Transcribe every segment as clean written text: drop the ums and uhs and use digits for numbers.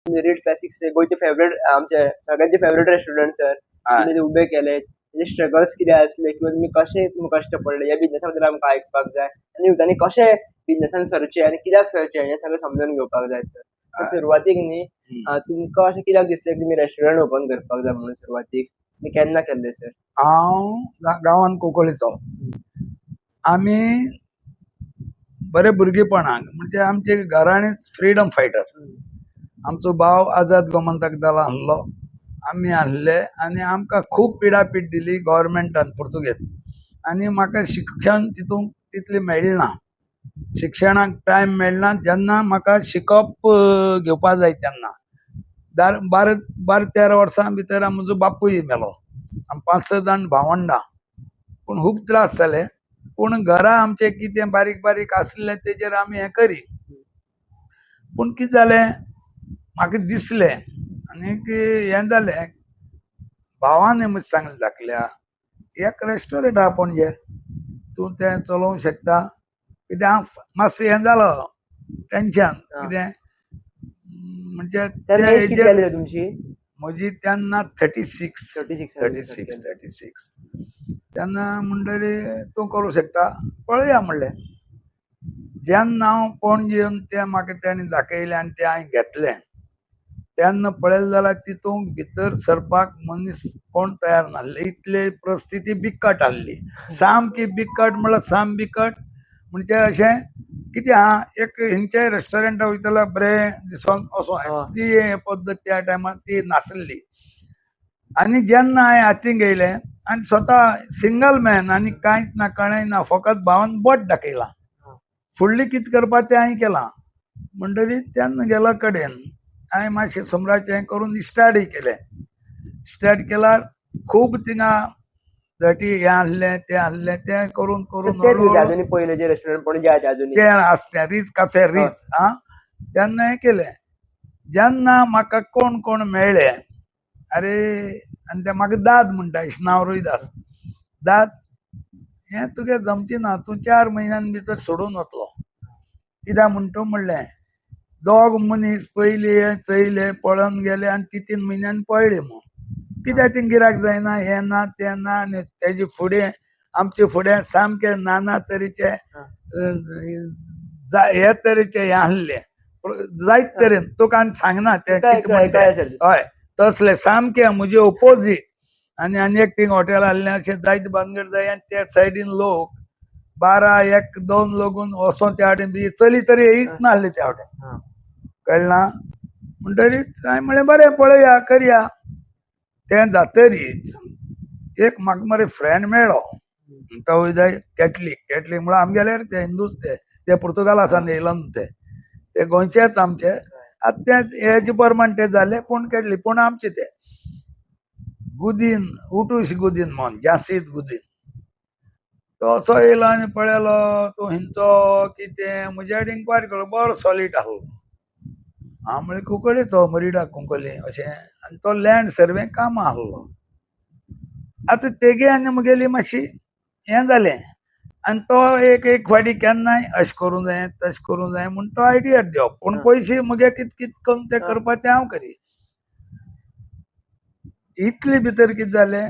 Ritz classics गोंयचे favourite, आमचे सगळ्यांचे फेवरेट रेस्टॉरंट सर. तुम्ही ते उबे केले, तेजे स्ट्रगल्स कितें आसले किंवा तुमी कशें तुमकां कश्ट पडले, ह्या बिझनेसा बद्दल आमकां आयकपाक जाय आनी युथांनी कशें बिझनेसान सरचें आनी कित्याक सरचें हें सगळें समजून घेवपाक जाय सर. सुरवातीक न्ही, तुमकां अशें कित्याक दिसलें की तुमी रेस्टॉरंट ओपन करपाक जाय म्हणून सुरवातीक आनी केन्ना केल्लें सर? हांव गांवान कुंकळीचो. आमी बरे भुरगेपणाक म्हणजे आमचे घराणेच फ्रिडम फायटर. आमचो भाव आझाद गोमंतक दला आहलो, आमी आहले आनी आमकां खूब पिडापीड दिली गव्हर्मेंटान पुर्तुगेज. आनी म्हाका शिक्षण तितूंत तितलें मेळ्ळें ना, शिक्षणाक टायम मेळना. जेन्ना म्हाका शिकप घेवपा जाय तेन्ना 12-13 वर्सां भितर म्हजो बापूय मेलो. आमी 5-6 जाण भावंडां, पूण खूब त्रास जाले. पूण घरा आमचें कितें बारीक बारीक आसलें तेजेर आमी हें करी. पूण कितें जालें, म्हाका दिसलें आनीक हें जालें, भावान म्हजें सांगलें, धाकल्या एक रेस्टॉरंट आहा पणजे, तूं तें चलोवंक शकता. कितें हांव मातशें हें जालो टेंशन, कितें म्हणजे तेन्ना तुमची म्हजी तेन्ना 36. 36. 36, 36 तेन्ना. म्हणटरी तूं करूं शकता, पळया म्हणलें. जेन्ना हांव पणजे येवन तें म्हाका तेणी दाखयलें आनी तें हांवें घेतलें, तेन्ना पळयलें जाल्यार तितूंत भितर सरपाक मनीस कोण तयार नासले. इतले परिस्थिती बिकट आहली, सामकी बिकट म्हळ्यार साम बिकट. म्हणजे अशें कितें आहा, एक खंयच्याय रेस्टॉरंटा वयतलो बरें दिसोन वचोन, ती पद्दत त्या टायमार ती नासली. आनी जेन्ना हांवें हातीन घेयलें आनी स्वता सिंगल मॅन आनी कांयच ना, कांय ना, फकत भावान बोट दाखयलां, फुडलें कितें करपा तें हांवें केलां. म्हणटरीर तेन्ना गेल्या कडेन हांवें मातशें सोमराचें हें करून स्टार्टय केलें. स्टार्ट केल्यार खूब थिंगा धटी हें आहलें तें आहलें, तें करून करून अजून पयलें जें रेस्टॉरंट पणजे आसा अजून तें आसता रिच काफे रिच. आं, तेन्ना हें केलें. जेन्ना म्हाका कोण कोण मेळ्ळे, अरे आनी ते म्हाका दाद म्हणटा, नांव रोहिदास दाद, हें तुगे जमचें ना, तूं 4 म्हयन्यां भितर सोडून वतलो. कित्याक म्हणटा म्हणलें, दोग मनीस पयले चयले पळोवन गेले आनी 3 म्हयन्यान पळ्ळे म्हूण. कित्याक ती गिरायक जायना, हें ना तें ना. आनी तेजे फुडें आमचे फुडें सामके नाना तरेचे हे तरेचे हें आहले, जायत तरेन तुका आनी सांगना तें कितें म्हणटा. हय, तसले सामके म्हजे ओपोजीट. आनी आनी एक थिंग हॉटेल आहलें, अशें जायत भानगड जाय. आनी त्या सायडीन लोक 12, 1, 2 लोगून वचोन त्या वाटेन बी चली तरी येयच नासली त्या वाटेन, कळना. म्हणटरीच हांवें म्हणलें बरें पळया करया. तें जातरीच एक म्हाका मरे फ्रेंड मेळ्ळो, तो वयता कॅथलीक. कॅथलीक म्हळ्यार आमगेले ते हिंदूच, ते ते पुर्तुगाला सावन येयलो न्हू, ते ते गोंयचेच आमचे. आतां ते हेजे प्रमाण ते जाले, पूण कॅथलीक पूण आमचे ते गुदीन उटूश गुदीन म्हण जासीत गुदीन, तो असो येयलो आनी पळयलो तूं हिंचो कितें, म्हजे कडेन इन्क्वायरी केलो, बरो सॉलीड आहलो. हांव म्हणलें कुंकळीचो, मरिडा कुंकळी अशें. आनी तो लँड सर्वे कामां आहलो. आतां तेगे आनी म्हगेली मातशी हें जालें. आनी तो एक एक फावटी केन्नाय अशें करूं जाय तशें करूं जाय म्हूण तो आयडिया दिवप, पूण पयशे म्हगे कित कित करून ते करपाचें हांव करी. इतले भितर कितें जालें,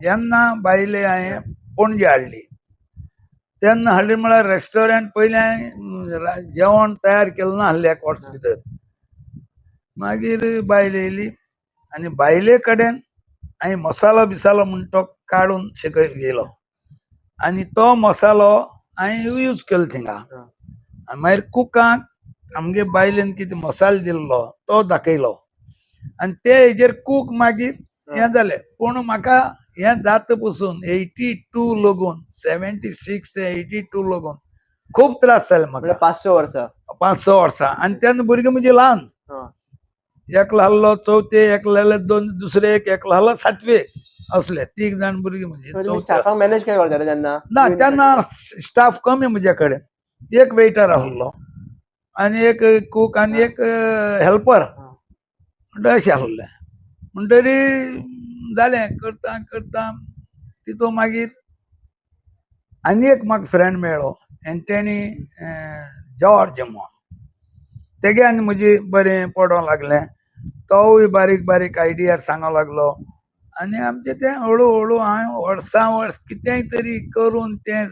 जेन्ना बायले हांवें पणजे हाडली, तेन्ना हाडली म्हळ्यार रेस्टॉरंट पयलें हांवें जेवण तयार केलें ना आहलें एक वर्स भितर. मागीर बायल येयली आनी बायले कडेन हांवें मसालो बिसालो म्हण तो काडून सकयल गेलो आनी तो मसालो हांवें यूज केलो थिंगा. आनी मागीर कुकाक आमगे बायलेन कितें मसालो दिल्लो तो दाखयलो आनी ते हेजेर कूक मागीर हें जालें. पूण म्हाका हें जाता पसून 82 लगून 76 ते 82 लगून खूब त्रास जाले म्हाका. 5-6 वर्सां. 5-6 वर्सां. आनी तेन्ना भुरगीं म्हजी ल्हान, एकलो आहलो चवथे, एकलो आहले 2, दुसरे एक, एकलो आहलो 7वेक, असले 3 जाण भुरगीं म्हजी. स्टाफाक मॅनेज काय करताले तेन्ना? ना, तेन्ना स्टाफ कमी म्हजे कडेन, एक वेटर आहलो आनी एक कूक आनी एक हेल्पर म्हणटा अशें आहलें. म्हणटरी जालें करता करता तितून मागीर आनी एक म्हाका फ्रेंड मेळ्ळो, एंटनी जॉर्ज म्हूण. तेगे आनी म्हजी बरें पडोंक लागलें. तोवूय बारीक बारीक आयडियार सांगोंक लागलो आनी आमचें तें हळू हळू हांवें वर्सां वर्स कितेंय तरी करून तें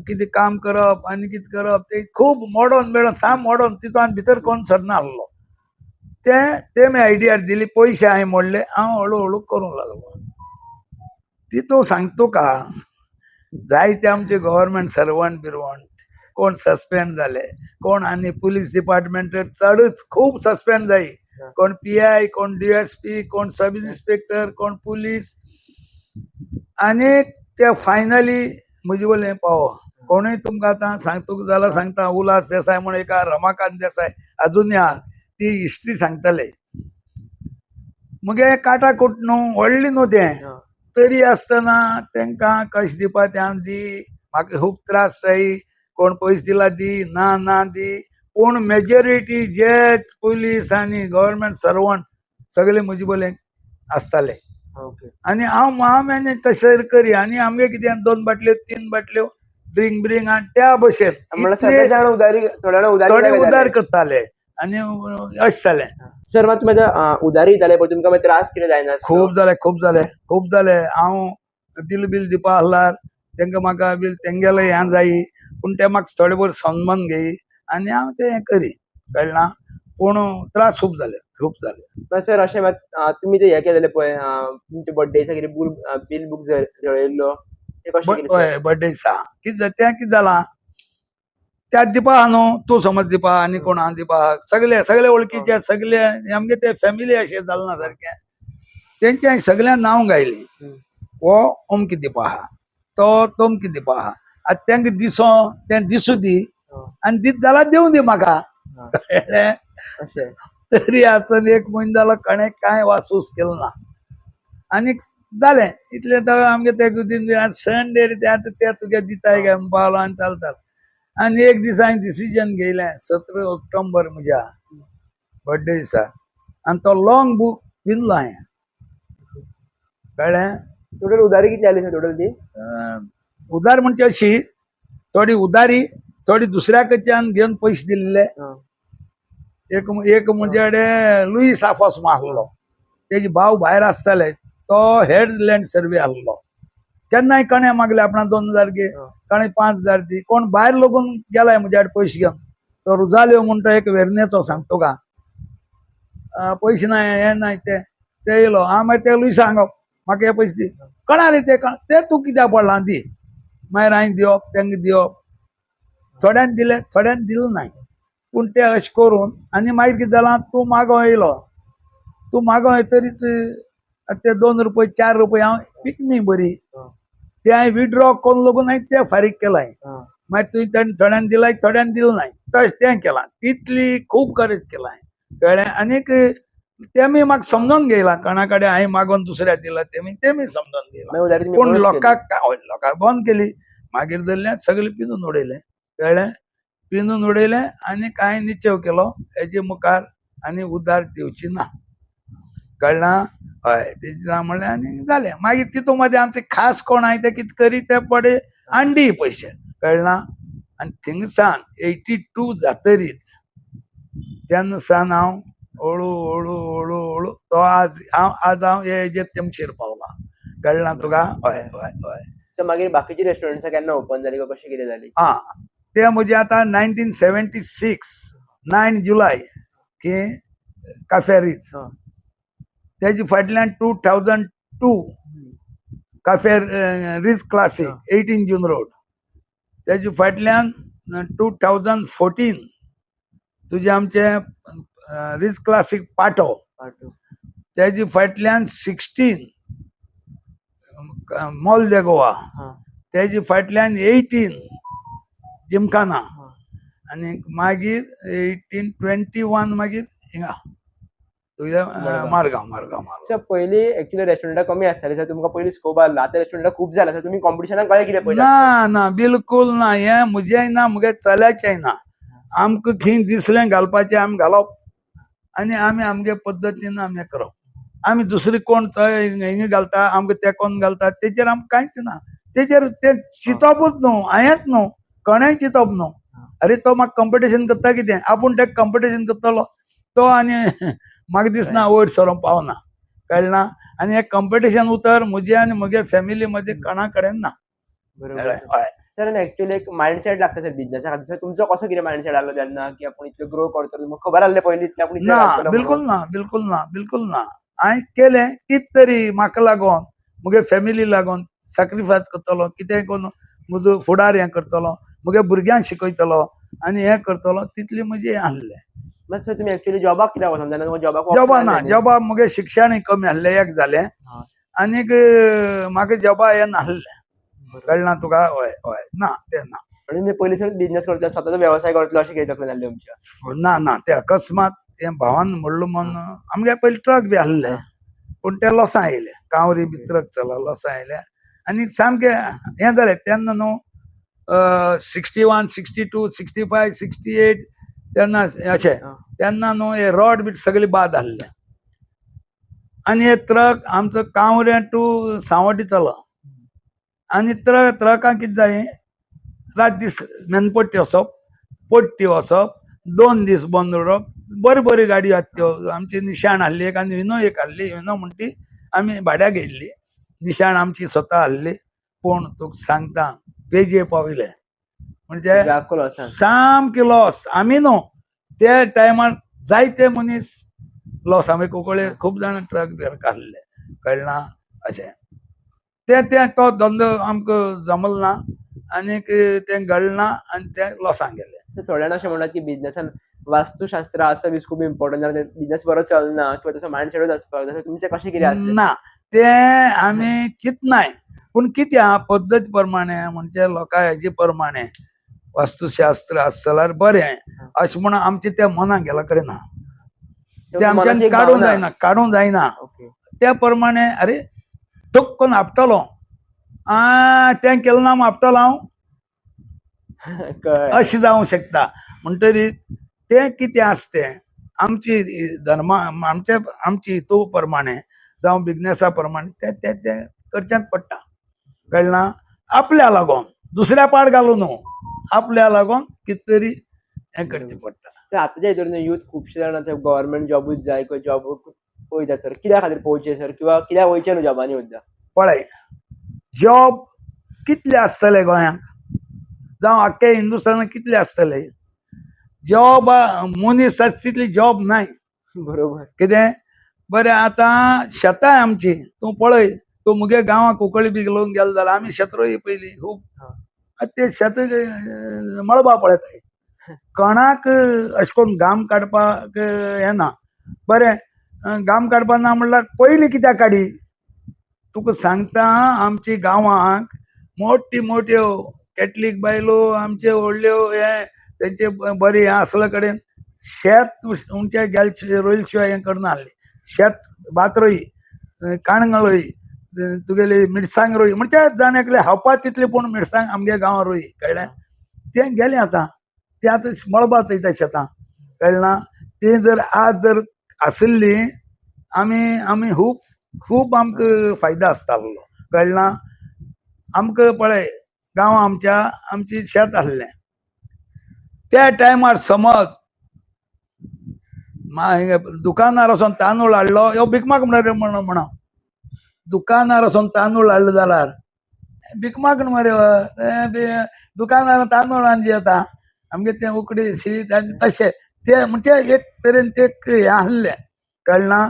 कितें काम करप आनी कितें करप तें खूब मोडोन मेळोन साम मोडोन तितून आनी भितर कोण सरना आहलो. ते तेमी आयडियार दिली, पयशे हांवें मोडले, हांव हळू हळू करूंक लागलो. तितू सांगता तुका जायते आमचे गव्हर्मेंट सर्वंट बिरवंट कोण सस्पेंड जाले, कोण आनी पुलीस डिपार्टमेंट चडच खूब सस्पेंड जाई, कोण पीआय, कोण डीएसपी, कोण सब इन्स्पेक्टर, कोण पुलीस. आनी ते फायनली म्हजे वयलें पावो कोणूय तुमकां आतां सांगता जाल्यार सांगता, उल्हास देसाय म्हूण एका रमाकांत देसाय अजूनय आहा, ती हिस्ट्री सांगतले. मुगे काटाकूट न्हू व्हडली न्हू तें, तरी आसतना तांकां कशें दिवपा तें हांव दी, म्हाका खूब त्रास जाई, कोण पयशे दिला दी, ना ना दी, पूण मेजॉरिटी जे पुलीस आनी गव्हर्मेंट सर्वंट सगळे म्हजे बोले आसताले. आनी हांव हांव मॅनेज कशें करी. आनी आमगे कितें 2 बाटल्यो 3 बाटल्यो ड्रिंक ब्रिंक आनी त्या भशेन थोडे उदार करताले आनी अशें जालें. सर मात तुमी आतां उदारी दिताले पळय, तुमकां मागीर त्रास कितें जायना? खूब जाले, खूब जाले, खूब जाले. हांव बील बील दिवपा आसल्यार तांकां म्हाका बील तेंगेलें हें जायी, पूण ते म्हाका थोडे भोर सन्मान घेयी आनी हांव तें हें करी, कळ्ळें ना. पूण त्रास खूब जाले, खूब जाले. सर अशें मात तुमी ते हें केलेलें पळय, तुमचे बड्डे दिसा कितें बील बूक जळयल्लो तें कशें कितें? हय, बड्डे दिसा कितें तें कितें जालां, त्याच दिवपा आहा न्हू, तूं समज दिवपा आनी कोण आहा दिवपा, सगळे सगळे वळखीचे सगळे आमगे ते फॅमिली अशें जालें ना सारकें, तेंचे सगळ्यां नांव गायलीं, हो अमकी दिवपा आहा, तो तमकी दिवपा आहा. आतां तांकां दिसो तें दिसूं दी आनी दीत जाल्यार दिवं दी म्हाका. तरी आसतना एक म्हयनो जालो कोणें कांय वासूस केलो ना. आनी जालें इतलें तो आमगे ते सण ते आतां ते तुगे दिताय काय म्हणपा आनी चलता. आनी एक दीस हांवें डिसिजन घेयलें 17 ऑक्टोबर म्हज्या बड्डे दिसा, आनी तो लॉंग बूक पिनलो हांवें, कळ्ळें. टोटल उदारी कितली आली सर टोटल ती? उदार म्हणजे अशी थोडी उदारी, थोडी दुसऱ्या कडच्यान घेवन पयशे दिल्ले. एक एक म्हणजे लुईस आफोस आहलो, तेजे भाव भायर आसताले, तो हेड लँड सर्वे आहलो. केन्नाय कणे मागले आपणा 2000 घे, कणे 5000 दी, कोण भायर लोगून गेलाय म्हज्या कडेन पयशे घेवन, तो रुजाल्यो म्हण तो एक वेर्नेचो सांगतो का, पयशे ना हे ना ते ते येयलो. हांव मागीर ते लुईस सांगप म्हाका हे पयशे दी, कणा रे ते, ते तूं कित्याक पडला दी. मागीर हांवें दिवप, तांकां दिवप, थोड्यान दिले थोड्यान दिलें नाय. पूण ते अशें करून आनी मागीर कितें जालां, तूं मागो येयलो, तूं मागो येतरीच ते 2 रुपये 4 रुपये हांव पिकनी बरी ते हांवें विड्रॉ करून लोगून हांवें ते फारीक केलाय. मागीर तुवें तेणें थोड्यान दिलाय थोड्यान दिलें नाय, तशें तें केलां, तितली खूब गरज केलां, कळ्ळें. आनीक तेमी म्हाका समजोन घेयला, कोणा कडेन हांवें मागोन दुसऱ्याक दिला तेमी तेमी समजोन घेयला. पूण लोकांक लोकांक बंद केली, मागीर धरलें सगळें पिनून उडयलें, कळ्ळें. पिनून उडयलें आनी कांय निश्चेव केलो हेजे मुखार आनी उदार दिवची ना, कळ्ळें. हय, तेजें म्हणलें आनी जालें. मागीर तितूंत मदें आमचे खास कोण आहाय ते कितें करी ते पडे आंडी पयशे, कळ्ळें. आनी थिंगसान 82 जातरीच तेन्ना सान हांव हळू हळू हळू हळू तो आज हांव आज हांव हे हेजेर तेमचेर पावला, कळ्ळें तुका. हय हय हय. सर मागीर बाकीची रेस्टॉरंट्सां केन्ना ओपन जाली काय कशें कितें जाली? आं, ते म्हजे आतां 1976 9 जुलय की काफे रीज, तेजे फाटल्यान 2002 काफे रीज क्लासीक 18 जून रोड, तेजे फाटल्यान 2014 तुजें आमचें रीज क्लासीक पाटो, तेजे फाटल्यान 16 मॉल दे गोवा, तेजे फाटल्यान 18 जिमखाना, आनी मागीर 1821 मागीर हिंगा तुज्या मारगांव मारगांव. सर पयलीं एक्चुअली रेस्टॉरंटां कमी आसतालीं सर, तुमकां पयलीं स्कोप आहलो, आतां रेस्टॉरंटां खूब जालां सर, तुमी कॉम्पिटिशनाक कळ्ळें कितें पयलीं? ना ना बिलकूल ना, हें म्हजेंय ना म्हगे चल्याचेंय ना. आमकां खंय दिसलें घालपाचें आमी घालप आनी आमी आमगे पद्दतीन आमी करप. आमी दुसरी कोण थंय हिंगा घालता आमकां ते कोण घालता तेचेर आमकां कांयच ना, तेचेर तें चिंतपूच न्हू, हांवेंच न्हू, कोणेंय चिंतप न्हू. अरे तो म्हाका कॉम्पिटिशन करता कितें, आपूण तेका कॉम्पिटिशन करतलो तो आनी म्हाका दिसना वयर सरोंक पावना, कळ्ळें ना. आनी हें कॉम्पिटिशन उतर म्हजे आनी म्हगे फॅमिली मदीं कोणा कडेन ना. बरोबर. हय. सर, आनी एक्चुअली एक मायंडसेट लागता सर बिझनेसा खातीर. सर तुमचो कसो कितें मायंडसेट आसलो तेन्ना की आपूण इतलो ग्रो करतलो, तुमकां खबर आसलें पयलींच की आपूण इतलें ना, घालतलो बिलकुल म्हणून? ना, बिलकुल ना, बिलकुल ना. हांवें केलें कित तरी म्हाका लागोन, म्हगे फॅमिली लागोन सॅक्रिफायस करतलो, कितेंय करून म्हजो फुडार हें करतलो, म्हगे भुरग्यांक शिकयतलो आनी हें करतलो, तितली म्हजी हें आसलें. मात सर तुमी एक्चुअली जॉबाक कित्याक वचोन तेन्ना तुमकां जॉबाक जॉबा ना, जॉबा म्हगे शिक्षणूय कमी आसलें एक जालें, आनीक म्हाका जॉबा हें नासलें, कळ्ळें ना तुका. हय हय, ना तें ना. म्हणजे तुमी पयलींसून बिझनेस करतलो, स्वताचो वेवसाय करतलो अशें कितें तकलेन जाल्लें तुमच्या? ना ना, ते अकस्मात तें भावान म्हणलो म्हूण आमगे पयलीं ट्रक बी आसले, पूण ते लॉसां येयले, कावरी बी ट्रक चलो लॉसां येयले आनी सामकें हें जालें. तेन्ना न्हू 61 62 65 68 तेन्ना अशें, तेन्ना न्हू हे रॉड बी सगळे बाद आसले आनी हे ट्रक आमचो कावऱ्या टू सांवटी चलो आनी ट्रकां कितें जाय, रात दीस मेनपट्टी वचप, पट्टी वचप, 2 दीस बंद उरप. बरी बरी गाडी आसा त्यो. आमची निशाण आसली एक आनी विनो एक आसली. विनो म्हणटी ती आमी भाड्याक घेयल्ली, निशाण आमची स्वता आसली. पूण तुका सांगता पेजे पाविले म्हणजे सामकी लॉस. आमी न्हू त्या टायमार जायते मनीस लॉस. आमी कुंकळे खूब जाणां ट्रक बिर काडले, कळ्ळें ना. अशें तें तें तो धंदो आमकां जमलो ना आनीक तें घडलें ना आनी तें लॉसान गेलें. थोडे जाण अशें म्हणटात की बिझनेसान वास्तुशास्त्र आसप is खूब इम्पॉर्टंट, बिझनेस बरो चलना किंवा तसो मायंडसेटूच आसपाक जाय. तुमचें कशें कितें आसलें? ना, तें आमी चिंतनाय, पूण कितें आहा पद्दत प्रमाणे म्हणजे लोकां हेजे प्रमाणे वास्तुशास्त्र आसत जाल्यार बरें अशें म्हणून आमचें त्या मनाक गेल्या कडेन ना, तें आमच्यान काडूंक जायना, काडूंक जायना. त्या प्रमाणे अरे टुक करून आपटलो, तें केलें ना आपटलो हांव, अशें जावंक शकता. म्हणटरीर तें कितें आसा तें आमची धर्मा आमचे आमची हितू प्रमाणे जावं बिजनेसा प्रमाणे तें तें तें करचेंच पडटा, कळ्ळें ना. आपल्या लागोन दुसऱ्या पाड घालूं न्हू, आपल्या लागोन कितें तरी हें करचें पडटा. आतांच्या हितून यूथ खुबशे जाण आतां गव्हर्मेंट जॉबूच जाय किंवा जॉब पळयता सर, कित्या खातीर पळोवचें सर किंवा कित्याक वयचें न्हू जॉबांनी सुद्दां? पळय, जॉब कितले आसतले गोंयांक जावं आख्खे हिंदुस्थानाक कितले आसतले जॉब? मनीस आसा तितली जॉब नाय. बरोबर. कितें बरें आतां शेतां आमची तूं पळय, तूं मुगे गांवां कुंकळी बी घेवन गेलो जाल्यार आमी शेत रोय पयलीं खूब. आतां ते शेत मळबा पळयताय, कोणाक अशें करून घाम काडपाक येना. बरें, घाम काडपाक ना म्हणल्यार पयलीं कित्याक काडी? तुका सांगता, आमची गांवांक मोटी मोट्यो कॅथलीक बायलो आमच्यो व्हडल्यो हे तेंचे बरें हें आसले कडेन शेत उमचे गेल रोयल शिवाय हें करना आसलें. शेत भात रोयी, काणंगां रोयी, तुगेली मिरसांग रोयी, म्हणजे जाण एकले खावपा तितली पूण मिरसांग आमगे गांवां रोयी, कळ्ळें. तें गेलें आतां, तें आतां मळबा चोयता शेतां, कळ्ळें ना. तें जर आज जर आशिल्ली आमी आमी खूब खूब आमकां फायदो आसतालो, कळ्ळें ना. आमकां पळय गांवां आमच्या आमची शेत आसलें त्या टायमार, समज दुकानार वचोन तांदूळ हाडलो, ह्यो भिकमाक मरे म्हणा, दुकानार वचोन तांदूळ हाडलो जाल्यार भिकमाक मरे, दुकानार तांदूळ हाडून येता आमगे तें उकडी शीत आनी तशें ते म्हणजे एक तरेन ते हें आसलें, कळ्ळें ना.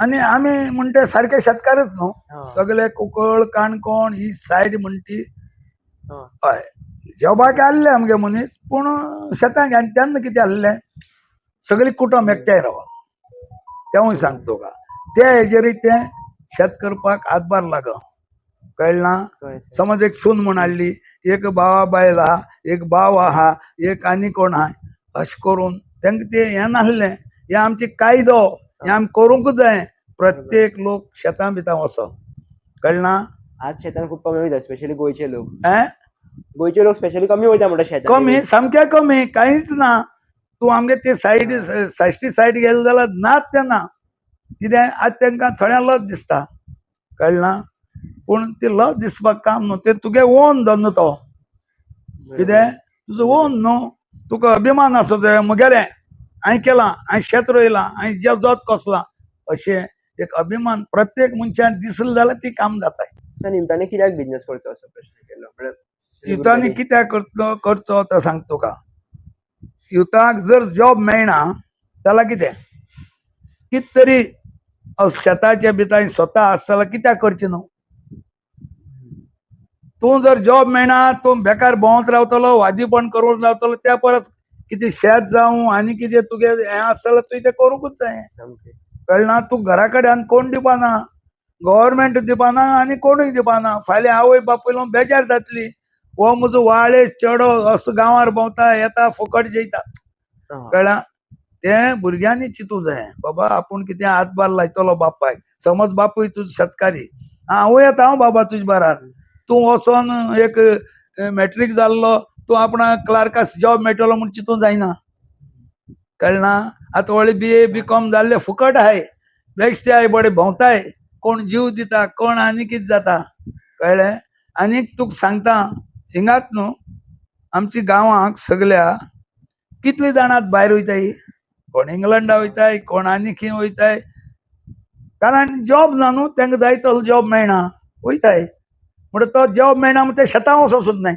आनी आमी म्हणटे सारके शेतकारच न्हू, सगळे कुंकळ काणकोण ही सायड म्हणटी. हय, जॉबाक आसले आमगे मनीस, पूण शेतांक. आनी तेन्ना कितें आसलें, सगळीं कुटुंब एकठांय रावप, तेंवूय सांगता तुका. त्या हेजेरूय तें शेत करपाक हातभार लाग, कळ्ळें ना. समज एक सून म्हूण हाडली, एक भावा बायल आहा, एक भाव आहा, एक आनी कोण आहा, अशें करून तांकां तें हें नासलें. हें आमचे कायदो, हें आमी करूंकच जाय. प्रत्येक लोक शेतां बितां वचो, कळ्ळें ना. आज शेतान खूब कमी वयता, स्पेशली गोंयचे लोक. गोंयचे लोक स्पेशली कमी वयता म्हणटा शेतान. कमी, सामकें कमी, कांयच ना. तूं आमगे ते सायड साश्टी सायड गेले जाल्यार नाच ते ना. कितें आज तांकां थोड्यांक लज दिसता, कळ्ळें ना. पूण ती लज दिसपाक काम न्हू, तें तुगे ओन धंदो तो, कितें तुजो ओन न्हू. तुका अभिमान आसो जाय म्हगेलें हांवें केलां, हांवें शेत रोयलां, हांवें जोत कसलां, अशें एक अभिमान प्रत्येक मनशान दिसलें जाल्यार ती काम जाता. सर युथांनी कित्याक बिझनेस करचो असो प्रश्न केलो म्हळ्यार युथांनी कित्याक करतलो करचो तो सांगता तुका. युथाक जर जॉब मेळना जाल्यार कितें कित तरी शेताचे बितां स्वता आसा जाल्यार कित्याक करचें न्हू. तूं जर जॉब मेळना तूं बेकार भोंवत रावतलो, वादीपण करून रावतलो, त्या परस कितें शेत जावं आनी कितें तुगे हें आसा जाल्यार तुवें तें करूंकूच जाय. कळना तूं घरा कडेन कोण दिवपाना, गव्हर्मेंट दिवपाना आनी कोणूय दिवपाना. फाल्यां आवय बापूय बेजार जातली, हो म्हजो वाळे चेडो असो गांवार भोंवता येता फुकट जेयता. कळ्ळा तें भुरग्यांनी चिंतूं जाय बाबा आपूण कितें हातभार लायतलो बापायक. समज बापूय तुजो शेतकारी, हांव येता हांव बाबा तुजे बारार, तूं वचोन एक मॅट्रीक जाल्लो तूं आपणा क्लार्काक जॉब मेळटलो म्हूण चिंतूं जायना. कळना आतां व्हडले BA BCom जाल्ले फुकट आहाय, बेश्टे आहाय, बरे भोंवताय, कोण जीव दिता कोण आनी कितें जाता. कळ्ळें. आनीक तुका सांगता हिंगाच न्हू आमच्या गांवांक सगल्या कितली जाणां भायर वयताय, कोण इंग्लंडा वयताय, कोण आनी खंय वयताय, कारण जॉब ना न्हू तांकां जाय तसलो जॉब मेळना वयताय. म्हणटा तो जॉब मेळना म्हण ते शेतां वचों सोदनाय,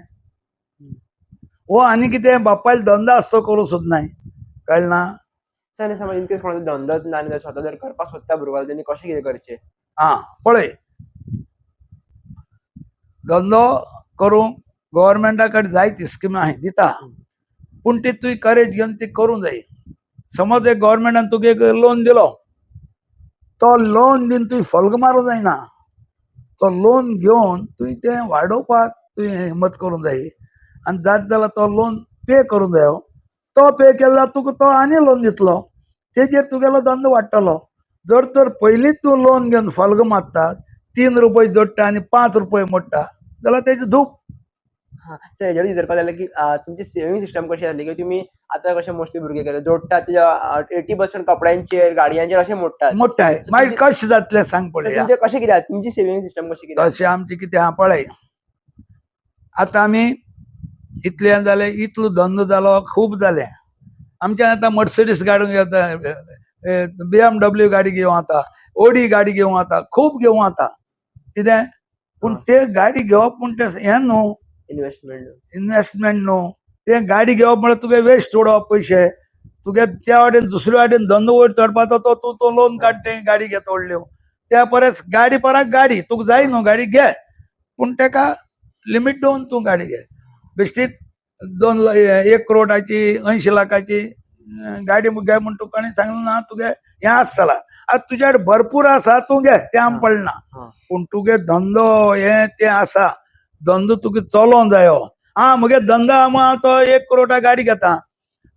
वो आनी कितें बापायल धंदो आसतो करूं सोदनाय. कळना. सर समज इनकेस कोणाचो धंदोच ना आनी स्वता जर करपाक सोदता भुरगो जाल्यार तेणी कशें कितें करचें? आं पळय धंदो करूंक गव्हर्मेंटा कडेन जायती स्किमा आहाय दिता, पूण ती तुवें करेज घेवन ती करूंक जाय. समज एक गव्हर्मेंटान तुका एक लोन दिलो, तो लोन दिवन तुवें फोल्ग मारूंक जायना, तो लोन घेवन तुवें तें वाडोवपाक तुवें हिम्मत करूंक जाय आनी जात जाल्यार तो लोन पे करूंक जायो. तो पे केलो जाल्यार तुका तो आनी लोन दितलो, तेजेर तुगेलो धंदो वाडटलो. जर तर पयलींच तूं लोन घेवन फोल्ग मारता, 3 रुपये जोडटा आनी 5 रुपये मोडटा जाल्यार तेजी धूप. हां सर हेजेर विचारपाक जालें की तुमची सेविंग सिस्टम कशी आसली की तुमी आतां कशें मोस्टली भुरगे जोडटात ते 80% कपड्यांचेर गाडयांचेर अशें मोडटात. मोडटाय मागीर कशें जातलें सांग पळया. तुमचें कशें कितें तुमची सेविंग सिस्टम कशी कितें? तशें आमचें कितें आहा पळय, आतां आमी इतलें जालें, इतलो धंदो जालो, खूब जालें आमच्या. आतां मर्सिडीस गाडी घेता, BMW गाडी घेवं आता, ओडी गाडी घेवं आता, खूब घेवं आता कितें. पूण ते गाडी घेवप म्हण तें हें न्हू, इन्वेस्टमेंट इन्वेस्टमेंट न्हू. ते गाडी घेवप म्हळ्यार तुगे वेस्ट उडोवप पयशे. तुगे त्या वाटेन दुसरे वाटेन धंदो वयर चडपाचो तो तूं तो लोन काडटे गाडी घेता व्हडल्यो. त्या परस गाडी परत गाडी तुका जाय न्हू गाडी घे, पूण तेका लिमीट दवरून तूं गाडी घे. बेश्टीच 1 करोडाची 80 लाखाची गाडी घे म्हण तुका कोणें सांगलें ना, तुगे हें आसा जाल्यार आतां तुज्या कडेन भरपूर आसा तूं घे, तें आम पडना. पूण तुगे धंदो हें तें आसा, धंदो तुका चलोवंक जायो. आं म्हगे धंदो आहा तो 1 करोडा गाडी घेता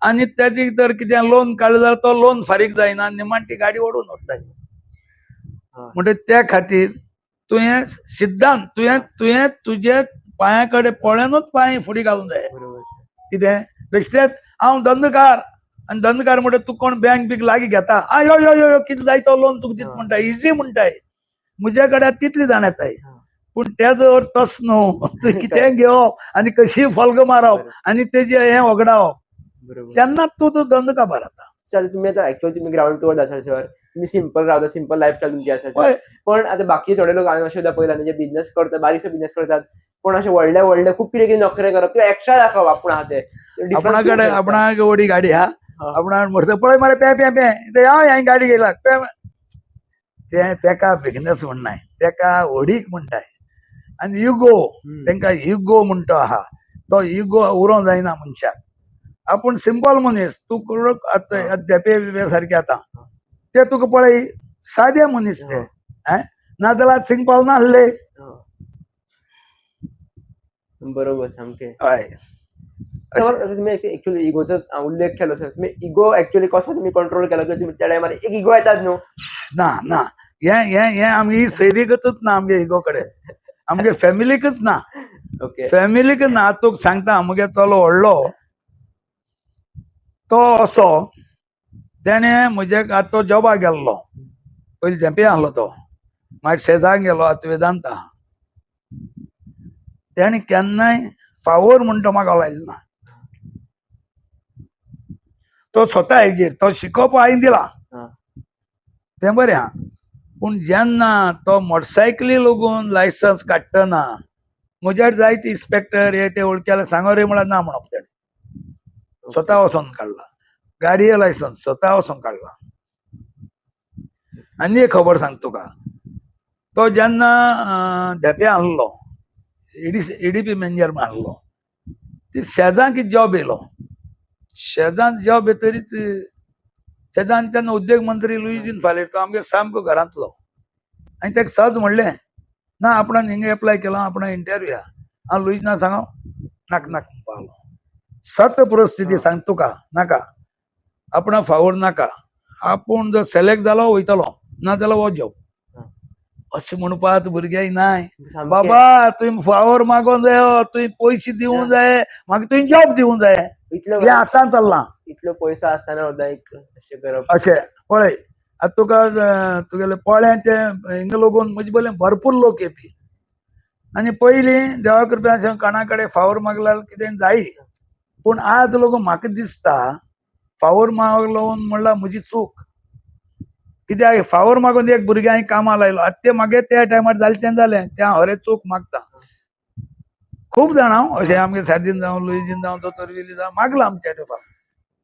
आनी तेजी जर कितें लोन काडलें जाल्यार तो लोन फारीक जायना, निमाण ती गाडी ओडून वताय. म्हणटकीर त्या खातीर तुवें सिद्धांत तुवें तुवें तुजे पांया कडेन पळोवनूच पांय फुडें घालूंक जाय. कितें बेश्टेच हांव धंदकार आनी धंदकार म्हणटा तूं कोण बँक बीक लागीं घेता, आं यो यो यो कितें जाय तो लोन तुका दिता म्हणटा, इजी म्हणटाय. म्हजे कडेन तितली जाण येताय, पूण तेजो अर्थ तस न्हू. तूं कितें घेवप आनी कशी फोल्ग मारप आनी तेजें हें वगडावप, तेन्नाच तूं तो धंदो काबार जाता. सर तुमी आतां एक्चुअली तुमी ग्रावंड टू अर्थ आसा सर, तुमी सिंपल रावता, सिंपल लायफस्टायल तुमची आसा सर. पण आतां बाकी थोडे लोक हांवें अशें सुद्दां पळयला जे बिझनेस करतात, बारीकसो बिझनेस करतात, पण अशे व्हडले व्हडले खूब कितें कितें नखरे करप किंवा एक्स्ट्रा दाखोवप आपूण आहा ते. आपणा कडेन आपणा व्हडी गाडी आहा, आपणा मरता पळय मरे पे पे पे हांव गाडी घेयला पे. ते तेका बिझनेस म्हणनाय, तेका व्हडीक म्हणटाय. आनी युगो, तेंका युगो म्हणटा आहा, तो युगो उरोंक जायना मनशाक. आपूण सिंपल मनीस तूं करूंक आतां धेंपे बिपे सारके आतां ते तुका पळय सादे मनीस ते, नाजाल्यार सिंपल नासले. बरोबर सामकें. हय. तुमी एक्चुअली इगोचो उल्लेख केलो सर, तुमी इगो एक्चुअली कसो तुमी कंट्रोल केलो? तुमी त्या टायमार एक इगो येतात न्हू? ना ना, हें हें हें आमगे सैरीकच ना, आमगे इगो कडेन, आमगे फॅमिलीकच ना. ओके, फॅमिलीक ना. तुका सांगता, म्हगे चलो व्हडलो तो असो तेणें म्हजे आतां तो जॉबाक गेल्लो, पयलीं धेंपे आहलो तो, मागीर शेजाक गेलो, आतां वेदांता. तेणें केन्नाय फावोर म्हण तो म्हाका लायलो ना. तो स्वता हेजेर तो शिकोवप हांवें दिला. तें बरें आहा, पूण जेन्ना तो मोटरसायकली लागून लायसन्स काडटना म्हज्यार जायते इन्स्पेक्टर हे ते वळख्याले सांगो रे म्हळ्यार ना म्हणप तेणें. स्वता वचोन काडला गाडये लायसन्स, स्वता वचोन काडला. आनी एक खबर सांग तुका, तो जेन्ना धेंप्या आहलो एडीपी मॅनेजर म्हण आहलो, ती शेजान कितें जॉब येयलो, शेजान जॉब येतरीच शेजान तेन्ना उद्देग मंत्री लुईझीन फालेर, तो आमगे सामको घरांतलो. आनी ताका सहज म्हणलें ना आपणान हिंगा एप्लाय केलां, आपणा इंटरव्यू आहा. हांव लुईझिना सांगो नाका नाका म्हणपा लागलो. सत परिस्थिती सांग तुका, नाका आपणा फावोर नाका, आपूण जर सिलेक्ट जालो वयतलो, ना जाल्यार हो जॉब. अशें म्हणपाक भुरग्यांक नाय बाबा, तुवें फावोर मागोंक जायो, तुवें पयशे दिवंक जाय, म्हाका तुवें जॉब दिवंक जाय. हें आतां चल्लां. इतलो पयसो आसतना सुद्दां एक अशें करप. अशें पळय आतां तुका तुगेले पोळ्यां ते हिंगा लागून म्हजे बरें भरपूर लोक येपी. आनी पयलीं देवा कृपेन अशें कोणा कडेन फावोर मागल्यार कितें जायी, पूण आज लोक म्हाका दिसता फावोर मागलो म्हणल्यार म्हजी चूक. कित्याक फावोर मागून एक भुरगें हांवें कामाक लायलो, आतां तें मागीर त्या टायमार जालें तें जालें, तें हांव खरें चूक मागता. खूब जाणां हांव अशें आमगे सार्दीन जावं, लुईझीन जावं, दोतोर विली जावं, मागलां आमच्या तेंपार.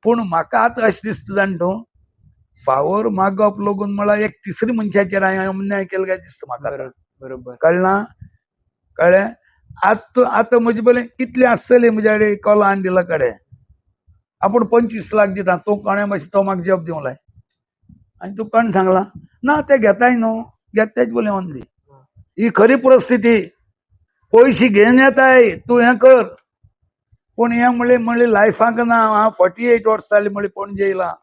पूण म्हाका आतां अशें दिसता जाण तूं, फावोर मागप लागून म्हळ्यार एक तिसरी मनशाचेर हांवें अन्याय केलो काय दिसता म्हाका. बरोबर. कळना कळ्ळें? आतां आतां म्हजे बरें कितले आसतले म्हज्या कडेन कोला आनी दिला कडेन, आपूण 25 लाख दिता, तूं कोणें मातशें तो म्हाका जॉब दिवंक लाय. आनी तूं कोण सांगलां ना ते घेताय न्हू, घेता तेच बोले दी. ही खरी परिस्थिती. पयशे घेवन येताय तूं हें कर, पूण हें म्हणलें म्हणलें लायफाक ना. हांव 48 वर्सां जालीं म्हणलें पणजे येयलां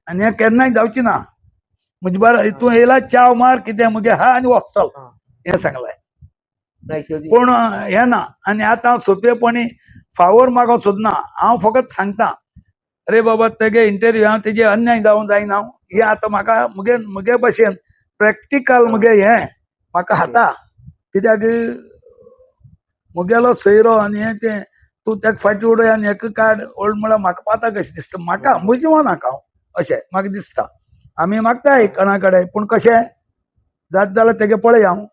आनी हें केन्नाय जावचें ना. म्हजे बरें तूं येयला च्याव मार कितें मुगे हा आनी वच चल, हें सांगलें. पूण हें ना. आनी आतां हांव सोंपेपणी फावोर मागोंक सोदना, हांव फकत सांगता अरे बाबा तेगे इंटरव्यू हांव तेजे अन्याय जावंक जायना. हें आतां म्हाका मुगे मुगे भशेन प्रॅक्टिकल मुगे हें म्हाका खाता, कित्याक मुगेलो सोयरो आनी हें तें तूं तेका फाटीं उडय आनी हेका काड ओल्ड म्हळ्यार म्हाका पाता कशें दिसता, म्हाका म्हजें नाका हांव अशें म्हाका दिसता. आमी मागताय कोणा कडेन, पूण कशें जाता जाल्यार तेगे पळय हांव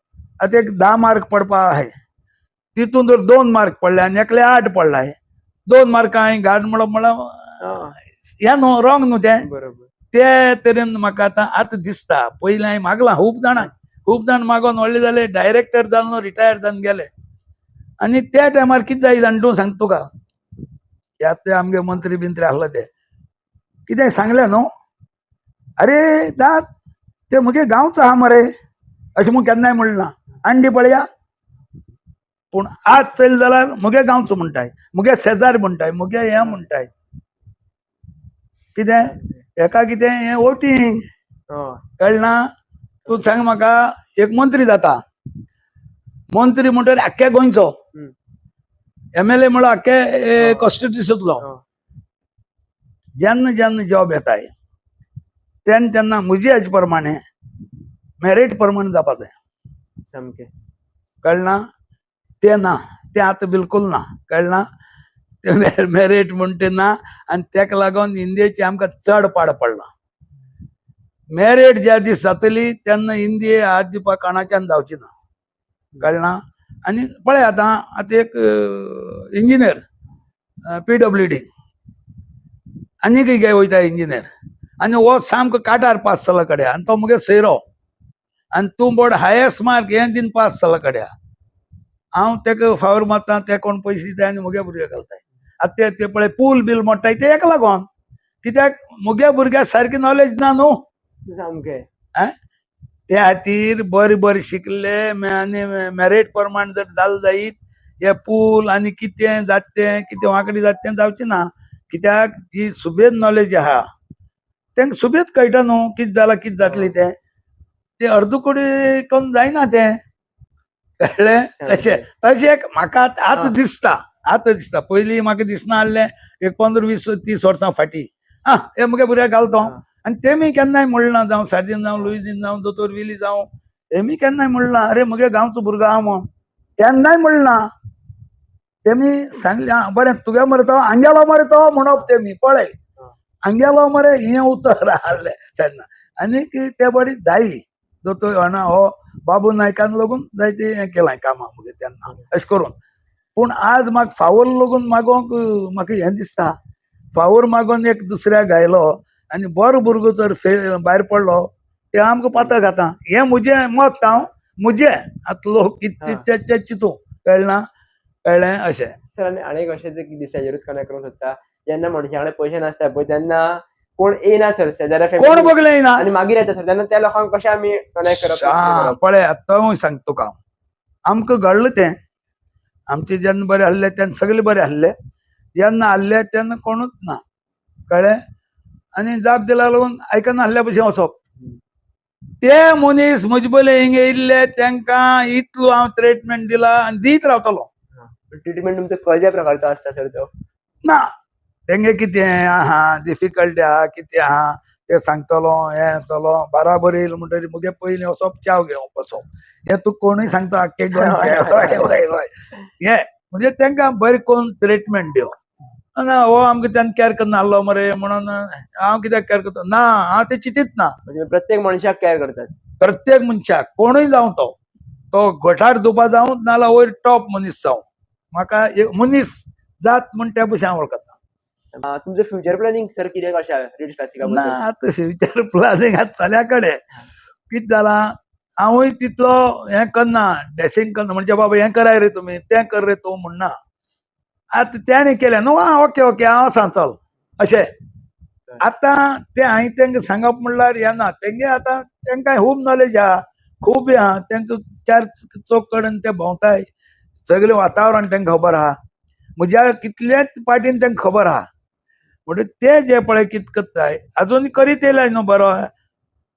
आतां एक 10 मार्क पडपा आहाय, तितून जर 2 मार्क पडले आनी एकले 8 पडलाय, 2 मार्कां हांवें घाट म्हणप म्हळ्यार हें न्हू, रॉंग न्हू तें. बरोबर. ते तरेन म्हाका आतां आतां दिसता. पयलीं हांवें मागलां खूब जाणांक, खूब जाण मागोन व्हडले जाले, डायरेक्टर जावन न्हू रिटायर जावन गेले. आनी त्या टायमार कितें जाय जाण तूं सांग तुका, ह्या ते आमगे मंत्री बिंत्री आसले ते कितें सांगलें न्हू, अरे दाद ते म्हगे गांवचो आहा मरे अशें म्हूण केन्नाय म्हणलें ना. आंडी पळया, पूण आज चल जाल्यार म्हगे गांवचो म्हणटाय, म्हगे शेजार म्हणटाय, म्हगे हें म्हणटाय, कितें हेका कितें हें वोटींग. कळना? तूं सांग म्हाका, एक मंत्री जाता, मंत्री म्हणटकीर आख्ख्या गोंयचो, एमएलए म्हणल्यार आख्खे कॉन्स्टिट्युन्सींतलो. जेन्ना जेन्ना जॉब येताय तेन्ना तेन्ना म्हजे हेजे प्रमाणे मेरीट प्रमाणे जावपा जाय. सामकें. कळना? तें ना, तें आतां बिलकूल ना. कळना? तें मेरीट म्हण तें ना. आनी तेका लागून इंडियेचें आमकां चड पाड पडलां. मेरीट ज्या दीस जातली तेन्ना इंडिये हात दिवपाक कोणाच्यान जावची ना. कळना? आनी पळय आतां आतां एक इंजिनियर PWD आनीक गे वयता इंजिनियर, आनी हो सामको काटार पास जाला कडेन, आनी तो मुगे सोयरो, आनी तूं बोड हायेस्ट मार्क हें दिन पास जाला कडेन. हांव तेका फावर मारता, ते कोण पयशे दिताय आनी मुगे भुरगे घालताय. आतां ते पळय पूल बील मोडटाय ते हेका लागोन, कित्याक मुगे भुरग्याक सारकी नॉलेज ना न्हू. सामकें. ते खातीर बरें बरें शिकले आनी मेरीट प्रमाण जर जालें जायत, हे पूल आनी कितें जाता तें कितें वांकडी जाता तें जावचें ना. कित्याक जी सुबेज नॉलेज आहा तांकां सुबेज कळटा न्हू कितें जालां कितें जातलें तें, तें अर्दकुडी करून जायना तें. कळ्ळें? तशें तशें म्हाका आतां दिसता, आतां दिसता. पयलीं म्हाका दिसना आसलें एक 15, 20, 30 वर्सां फाटीं आं हे मुगे भुरग्याक घालतो. आनी तेमी केन्नाय म्हणलें ना, जावं सार्दीन जावं, लुईझीन जावं, दोतोर विली जावं, हेमी केन्नाय म्हणलें ना अरे मुगे गांवचो भुरगो आहा म्हूण, केन्नाय म्हणलें ना. तेमी सांगलें आं बरें तुगे मरे तो आंगेलो मरे तो म्हणप तेमी पळय. हांगेलो मरे हें उतर आहलें सायडना. आनीक ते बडी जायी दोतोर अणा हो बाबू नायकान लागून जायते हें केलां कामां मुगे तेन्ना अशें करून. पूण आज म्हाका फावोर लागून मागोंक म्हाका हें दिसता, फावोर मागोन एक दुसऱ्याक घायलो आनी बरो भुरगो जर भायर पडलो ते आमकां पातक आतां. हें म्हजें मत, हांव म्हजें आतां लोक कितें तें चिंतूं, कळ्ळें ना, कळ्ळें अशें. सर आनी आनी एक अशें दिसता हेजेरूच कनेक्ट करूंक सोदता, जेन्ना मनशा कडेन पयशे नासता पळय तेन्ना कोण येयना सर शेजाऱ्या कोण बगले येयना आनी मागीर येता सर, तेन्ना त्या लोकांक कशें आमी कनेक्ट करप? पळय आतां हांव सांगता तुका, आमकां घडलें तें, आमचे जेन्ना बरें आहले तेन्ना सगळे बरें आहले, जेन्ना आहले तेन्ना कोणूच ना, कळ्ळें. आनी जाप दिल्या लागून आयकना आहल्या भशेन वचप. ते मनीस म्हजे पयले हिंगा येयल्ले तेंकां इतलो हांव ट्रिटमेंट दिला आनी दीत रावतलो. ट्रिटमेंट तुमचो कसल्या प्रकारचो आसता सर तो? ना तेंगे कितें आहा डिफिकल्टी आहा कितें आहा तें सांगतलो, हें जातलो बाराबर येयलो म्हणटकीर मुगे पयलीं वचप च्याव घेवंक बसप, हें तुका कोणूय सांगता आख्खे गोंयचें. हय हय हय, हें म्हणजे तेंकां बरें करून ट्रिटमेंट दिवप. ना हो आमकां तेन्ना कॅर करना आहलो मरे म्हणून हांव कित्याक कॅर करता ना, हांव तें चिंतीत ना. म्हणजे प्रत्येक मनशाक कॅर करतात, प्रत्येक मनशाक कोणूय जावं, तो तो गटार धुवपा जावं नाल्यार वयर टॉप मनीस जावं, म्हाका एक मनीस जात म्हण त्या भशेन हांव वळखता. तुमचो फ्युचर प्लॅनिंग सर कितें कशें रिट्स क्लासिका ना आतां फ्युचर प्लॅनिंग आतां चल्या कडेन कितें जालां, हांवूय तितलो हें करना, डॅसिंग करना, म्हणजे बाबा हें कराय रे तुमी, तें कर रे तूं म्हणना. आतां तेणें केलें न्हू, आं ओके ओके हांव आसा चल अशें. आतां तें हांवें तेंकां सांगप म्हणल्यार हें ना, तेंगे आतां तेंकां खूब नॉलेज आहा, खूब हें आहा, तेंकां चार चौग कडेन ते भोंवताय, सगळें वातावरण तेंकां खबर आहा, म्हज्या कितल्याच पाटीन तेंकां खबर आहा. म्हणटकीर ते जे पळय कितें करताय आजून करीत येयलाय न्हू बरो,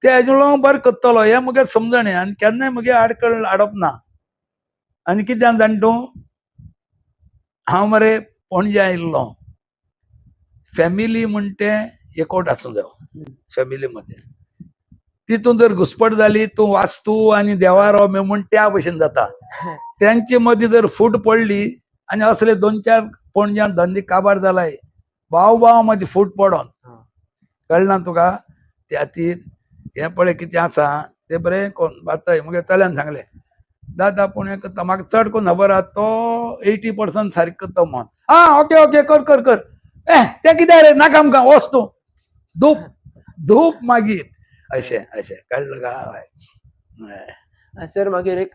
ते हेजे बरें करतलो हें म्हगे समजणें, आनी केन्नाय म्हगे आडखळ हाडप ना. आनी कितें जाणा तूं, हांव मरे पणजे आयिल्लो, फॅमिली म्हण तें एकवट आसूं जाय फॅमिली मदें, तितून जर घुसपट जाली तूं वास्तू आनी देवारो म्हण त्या भशेन जाता. तेंचे मदीं जर फूट पडली आनी असले दोन चार पणज्यान धंदे काबार जालाय, भाव भाव मदीं फूट पडोन, कळना ना तुका. त्या खातीर हें पळय कितें आसा तें बरें कोन्न बाताय मुगे चल्यान सांगलें, दादा पूण हें करता म्हाका चड कोन्न खबर आहा तो 80% सारकें करता म्हण, आं ओके ओके कर कर कर, ए तें कितें रे नाका आमकां वच तूं, धूप धूप मागीर अशें अशें, कळ्ळें तुका? हय. सर मागीर एक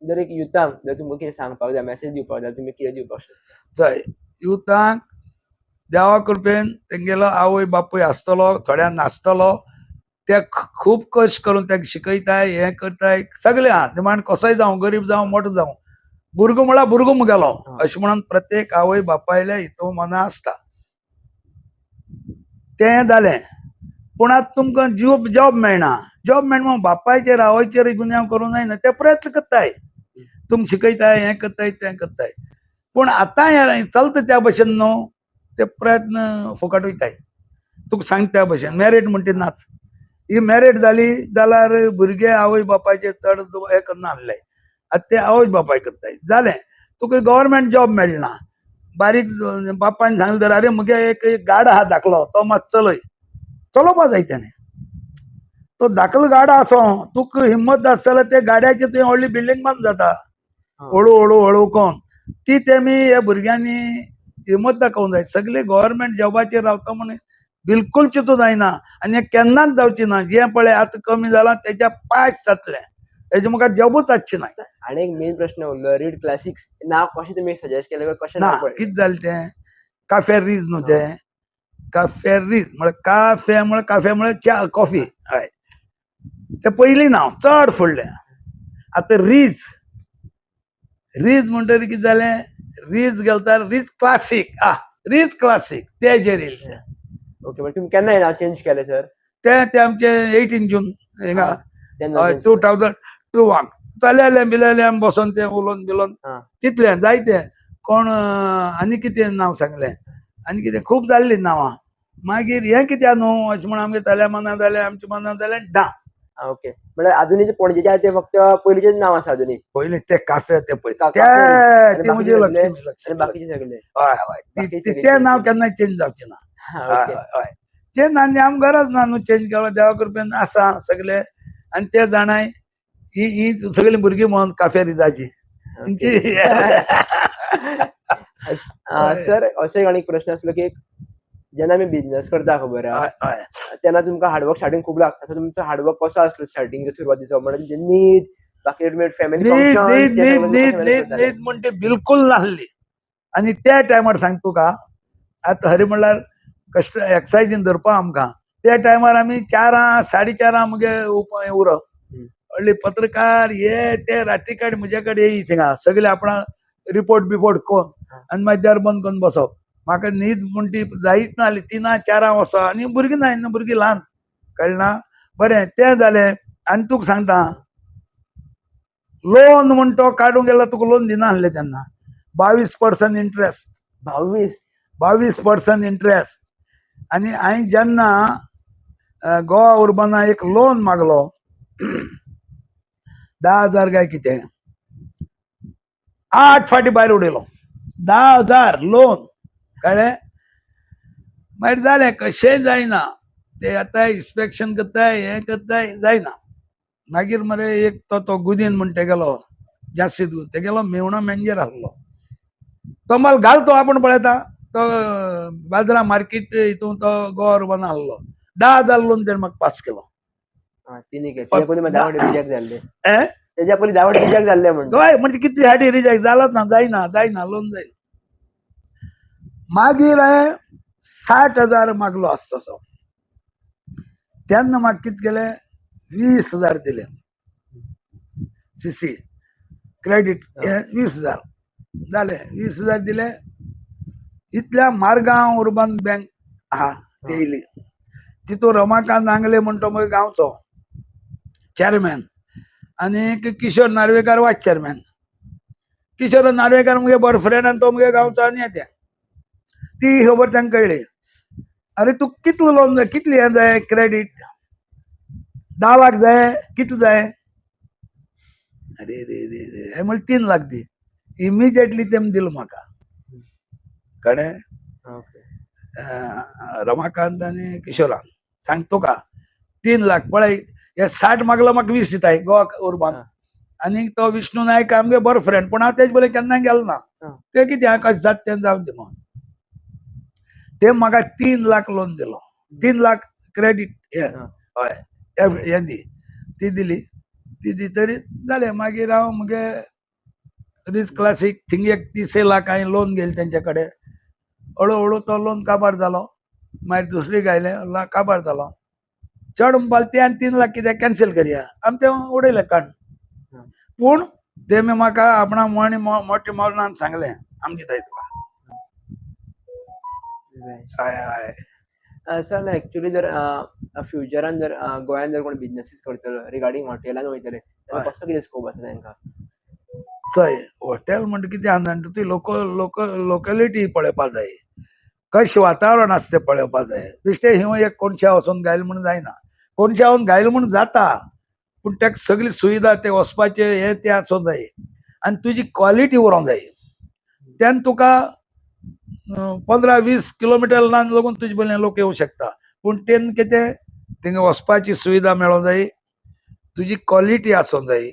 जर एक युथांक जर तुमकां कितें सांगपाक जाय, मॅसेज दिवपाक जाय, तुमी कितें दिवपाक शकता? चय युथांक देवा कृपेन तेंगेलो आवय बापूय आसतलो, थोड्यांक नासतलो, ते खूब कश्ट करून तांकां शिकयताय, हें करताय सगळें आहा, निमाण कसोय जावं, गरीब जावं मोटो जावं, भुरगो म्हळ्यार भुरगो मुगेलो अशें म्हणून प्रत्येक आवय बापायल्या हितू मना आसता. तें जालें, पूण आतां तुमकां जॉब मेळना, जॉब मेळना म्हणून बापायचेर आवयचेर गुन्यांव करूं जायना, ते प्रयत्न करताय, तुमकां शिकयताय, हें करताय तें करताय, पूण आतां हें चलता त्या भशेन न्हू, ते प्रयत्न फुकट वयताय. तुका सांगता त्या भशेन मॅरीड म्हणटा नाच, ही मॅरीड जाली जाल्यार भुरगे आवय बापायचे चड हें करना आहले, आतां ते आवय बापाय करताय. जालें, तुका गव्हर्मेंट जॉब मेळना, बारीक बापायन सांगलें तर अरे मुगे एक गाडो आहा धाकलो, तो मातसो चलय, चलोवपा जाय तेणें, तो धाकलो गाडो आसो, तुका हिम्मत आसा जाल्यार त्या गाड्याची तुवें व्हडली बिल्डींग बांद जाता, हळू हळू हळू कोन ती तेमी ह्या भुरग्यांनी हिम्मत दाखोवंक जाय. सगळे गव्हर्मेंट जॉबाचेर रावता म्हण बिलकूल चिंतू जायना, आनी हें केन्नाच जावचें ना. जें पळय आतां कमी जालां तेच्या पांच जातलें, तेजे मुखार जॉबूच आसचें ना. आनी एक मेन प्रश्न उरलो, रीड क्लासिक्स नांव कशें तुमी सजेस्ट केलें, कशें ना कितें जालें तें काफे रीज न्हू तें, काफे रीज म्हळ्यार काफे म्हळ्यार काफे म्हळ्यार च्या कॉफी, हय तें पयलीं नांव चड फुडलें. आतां रीज रीज म्हणटकीर कितें जालें, रीज गेलो रीज क्लासीक, आ रीज क्लासीक तेजेर येयलें तें. ओके, तुमी केन्ना नांव चेंज केलें सर? तें तें आमचें 18 जून हिंगा 2002 चल्यालें बिल्यालें आमी बसोन तें उलोवन बिलोवन तितलें जायतें कोण आनी कितें नांव सांगलें आनी कितें खूब जाल्लीं नांवां. मागीर हें कित्याक न्हू अशें म्हण आमगे चल्या मना जालें, आमच्या मना जालें डा. ओके, म्हळ्यार अजुनूय पणजेचे आहा ते फक्त पयलींचेच नांव आसा अजुनूय? पयलीं ते काफे ते पयलीं ते म्हजे लक्ष्मी लक्ष्मी बाकीचे सगळे हय हय, तें नांव केन्ना चेंज जावचें ना. ओके. हय, चेंज आनी आमकां गरज ना न्हू चेंज करपाक, देवा कृपेन आसा सगळे. आनी ते जाणाय ही ही सगळीं भुरगीं म्हणून काफे रिजाची. सर, असो एक आनी प्रश्न आसलो की जेन्ना आमी बिझनेस करता, खबर आहा, हय हय तेन्ना तुमकां हार्डवर्क स्टार्टिंग खूब लागता. सो तुमचो हार्डवर्क कसो आसलो स्टार्टिंग सुरवातीचो? म्हणजे न्हीद, बाकी फॅमिली? न्हीद न्हीद न्हीद न्हीद न्हीद न्हीद म्हणटे बिलकुल नासली. आनी त्या टायमार सांग तुका, आतां खरें म्हणल्यार कश्ट एक्सायजीन धरपा आमकां. त्या टायमार आमी 4, 4:30 मुगे उरप. व्हडले पत्रकार हे ते राती कडेन म्हजे कडेन येई थिंगा, सगळे आपणा रिपोर्ट बिपोर्ट कोन्न आनी मागीर दार बंद करून बसप. म्हाका न्हीद म्हण ती जायच नासली. 3, 4 वचप आनी भुरगीं नाय न्हू, भुरगीं ल्हान, कळ्ळें ना? बरें तें जालें. आनी तुका सांगता, लोन म्हण तो काडूंक गेल्यार तुका लोन दिना आसले तेन्ना. 22% इंट्रस्ट. 22? 22% इंट्रस्ट. आनी हांवें जेन्ना गोवा उर्बना एक लोन मागलो, 10,000 काय कितें, 8 फाटी भायर उडयलो. 10,000 लोन, कळ्ळें? मागीर जालें, कशेंय जायना ते. आतां इन्स्पेक्शन करताय, हें करताय, जायना. मागीर मरे एक तो तो गुदीन म्हण तेगेलो जास्तीत, तेगेलो मेवणो मॅनेजर आसलो. तो माल घाल तो आपूण पळयता. तो बाजरा मार्केट हितून तो गोवा उर्बना आसलो. 10,000 लोन तेणें म्हाका पास केलो. तेच्या पयलीं 10 फावटी रिजेक्ट जाल्ले? तेच्या पयलीं 10 फावटी रिजेक्ट जाल्ले म्हणटा? हय, म्हणजे कितली फाटी रिजेक्ट जालोच ना, जायना, जायना, लोन जायना. मागीर हांवें 60,000 मागलो आसतो तसो, तेन्ना म्हाका कितें केलें, 20,000 दिले सीसी क्रेडीट. 20,000 जाले, 20,000 दिले. इतल्या मारगांव उर्बन बँक आहा ते येयली. तितून रमाकांत नांगले म्हण तो मगे गांवचो चॅरमॅन आनी किशोर नार्वेकार वायस चॅरमॅन. किशोर नार्वेकार मुगे बरो फ्रेंड आनी तो मुगे गांवचो. आनी येते ती खबर तांकां कळ्ळी. अरे, तूं कितलो लोन जाय, कितली हें जाय क्रेडीट, 10 लाख जाय, कितले जाय? अरे रे रे रे, हांवें म्हणलें 3 लाख दी. इमिजिएटली तेमी दिलो म्हाका, कळ्ळें? रमाकांत आनी किशोरान, सांग तुका, 3 लाख पळय, हे 60 मागलो, म्हाका 20 दिताय गोवा उर्बान. आनी तो विष्णू नायक आमगे बरो फ्रेंड, पूण हांव तेजे बरोबर केन्ना गेलो ना. ते कितें हांव कशें जाता तें जावन दी म्हणून. ते म्हाका 3 लाख लोन दिलो, 3 लाख क्रेडीट हे. हय, हें दी, ती दिली. ती दितरी जालें. मागीर हांव मुगे रिच क्लासीक थिंग एक 30 लाख हांवें लोन घेयलें तेंचे कडेन. हळू हळू तो लोन काबार जालो. मागीर दुसरी गायले, काबार जालो. चड म्हणपाक ते आनी 3 लाख कित्याक कॅन्सल करया, आमी तें उडयलें काड. पूण तेमी म्हाका आपणा मणी मोठे मोलान सांगलें, आमी दिताय तुका. हय हय सर, एक्चुअली जर फ्युचरान जर गोंयान जर कोण बिझनेसीस करतलो रिगार्डिंग हॉटेलान वयतले जाल्यार कसो कितें स्कोप आसा तांकां? चोय, हॉटेल म्हणटा कितें आसा जाणा, ती लोक लोक लोकेलिटी पळोवपा जाय, कशें वातावरण आसा तें पळोवपा जाय. बेश्टें हिंव एक कोनशा वचून घायल म्हूण जायना. कोनशा वचून घायल म्हूण जाता, पूण ताका सगळी सुविधा ते वचपाचे हे ते आसूंक जाय आनी तुजी क्वॉलिटी उरोंक जाय. तेन्ना तुका 15-20 किलोमिटर लांब लागून तुजे बरें लोक येवंक शकता. पूण तेन्ना कितें, थिंगा वचपाची सुविधा मेळोंक जाय, तुजी क्वॉलिटी आसूंक जाय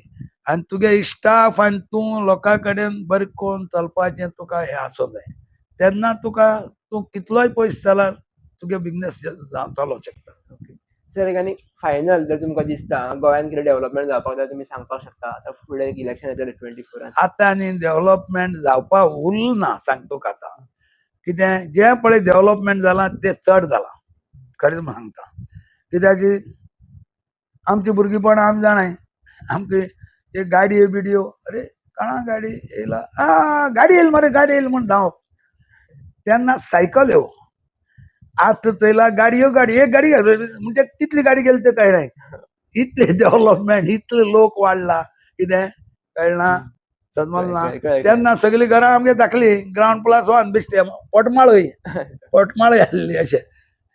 आनी तुगे स्टाफ आनी तूं लोकां कडेन बरें करून चलपाचें तुका हें आसूंक जाय. तेन्ना तुका तूं कितलोय पयस जाल्यार तुगे बिजनेस चलोवंक शकता. सर, एक आनी फायनल, जर तुमकां दिसता गोंयान कितें डेव्हलपमेंट जावपाक जाय, तुमी सांगपाक शकता. आतां फुडें इलेक्शन येतलें 24. आतां आनी डेव्हलपमेंट जावपाक उरलें ना, सांगता तुका. आतां कितें जें पळय डेव्हलपमेंट जालां तें चड जालां, खरेंच म्हूण सांगता. कित्याक की आमची भुरगेपणां आमी जाणाय, आमची एक गाडयो बिडयो, अरे कोणा गाडी येयला, आ गाडी येयली मरे, गाडी येयली म्हूण धांवप. तेन्ना सायकल येव. आतां चोयला गाडयो, गाडी एक गाडी म्हणजे कितली गाडी गेली ते कळना. इतले डेव्हलपमेंट, इतले लोक वाडला, कितें कळना, समजना. तेन्ना सगळीं घरां आमगे धाकली, ग्रावंड प्लस 1, बेश्टे पोटमाळय पोटमाळय आसली अशें.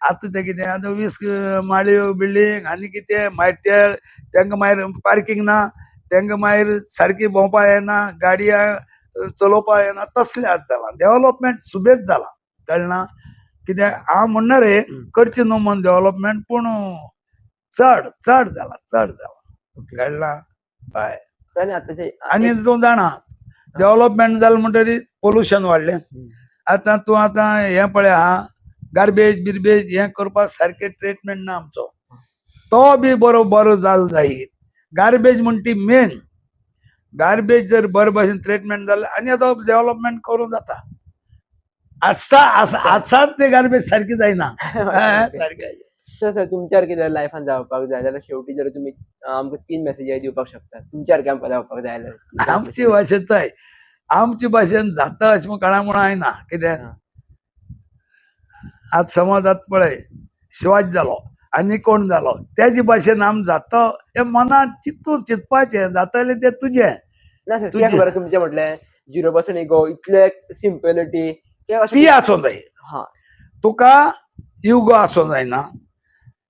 आतां तें कितें, आतां 20 माळयो बिल्डींग आनी कितें, मागीर ते तांकां मागीर पार्कींग ना, तांकां मागीर सारकी भोंवपा येना, गाडयां चलोवपा येना, तसलें आतां जालां. डेव्हलपमेंट सुबेज जालां, कळना. कित्याक हांव म्हणना रे करची न्हू म्हण डेव्हलपमेंट, पूण चड चड जाला, चड जाला, कळ्ळा? हय. आनी तूं जाणा डेव्हलपमेंट जालें म्हणटरीर पोल्युशन वाडलें. आतां तूं आतां हें पळय आहा, गार्बेज बिर्बेज हें करपाक सारकें ट्रिटमेंट ना आमचो, तो बी बरो बरो जालो जायत. गार्बेज म्हण ती मेन गार्बेज जर बरे भशेन ट्रिटमेंट जालें आनी आतां डेव्हलपमेंट करूं जाता. आसता आसात ते गार्बेज सारकी जायना, सारकें. सर तुमच्यार कितें लायफान जावपाक जाय जाल्यार शेवटी जर तुमी आमकां 3 मेसेजी दिवपाक शकता, तुमच्यार आमकां जावपाक जाय जाल्यार? आमची भाशेन थंय आमची भाशेन जाता अशें म्हूण कळा म्हणून आयना. कितें आज समज आतां पळय शिवाजी जालो आनी कोण जालो तेजे भाशेन आम जाता हें मनांत चिंतून चिंतपाचें, जातलें तें तुजें. ना सर, कित्याक बरें तुमचें म्हटलें 0% इगो, इतले सिम्पलिटी ती आसूं जाय. तुका इगो आसूं जायना,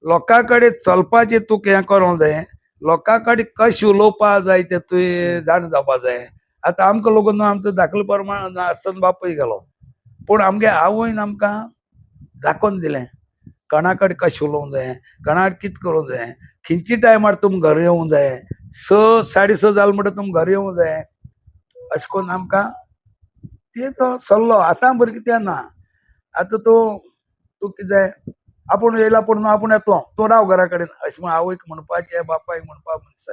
लोकां कडेन चलपाचें तुका हें करूंक जाय, लोकां कडेन कशें उलोवपा जाय तें तुवें जाण जावपा जाय. आतां आमकां लोक न्हू आमचो धाकलो प्रमाण आसतना बापूय गेलो, पूण आमगे आवयन आमकां दाखोवन दिलें कोणा कडेन कशें उलोवंक जाय, कोणा कडेन कितें करूंक जाय, खंयच्या टायमार तुमी घर येवंक जाय, 6 साडे 6 जालें म्हणटा तुमी घर येवंक जाय, अशें करून आमकां ते तो सल्लो. आतां भुरगीं तें ना, आतां तूं तूं कितें आपूण येयला पूण न्हू आपूण येतलो, तूं राव घरा कडेन अशें म्हण आवयक म्हणपाचें बापायक म्हणपाक म्हणटा.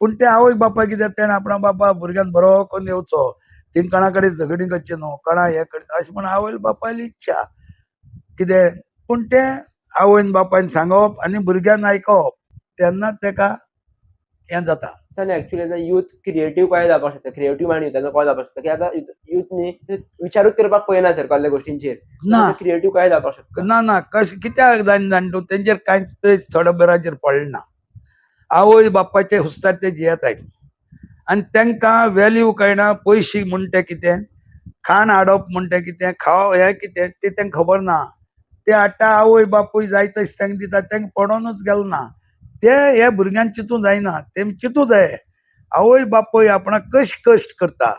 पूण ते आवयक बापायक कितें तेणें आपणा बाबा भुरग्यान बरो करून येवचो, तिणें कोणा कडेन झगडीं करचें न्हू, कोणा हें करचें अशें म्हण आवय बापायली इच्छा कितें. पूण तें आवयन बापायन सांगप आनी भुरग्यान आयकप तेन्ना तेका हें जाता. सर एक्चुअली आतां यूथ क्रिएटीव काय जावपाक शकता, क्रिएटीव मायंड युथाचो काय जावपाक शकता, की आतां यूथ न्ही विचारूच करपाक पळयना सर कसल्या गोष्टींचेर ना, क्रिएटीव काय जावपाक शकता. ना ना, कशें कित्याक जायना जाण तूं, तेंचेर कांयच पेज थोड्या बराचेर पडना. आवय बापाचे हुस्तार ते जियेताय आनी तांकां वेल्यू कळना. पयशे म्हणटा कितें, खाण हाडप म्हणटा कितें, खावप हें कितें तें तांकां खबर ना. ते हाडटा आवय बापूय जाय तशें तांकां दिता, तांकां पडोनूच गेलो ना. ते हे भुरग्यांक चिंतूं जायना, तेमी चिंतूं जाय आवय बापूय आपणाक कश्ट कश्ट करता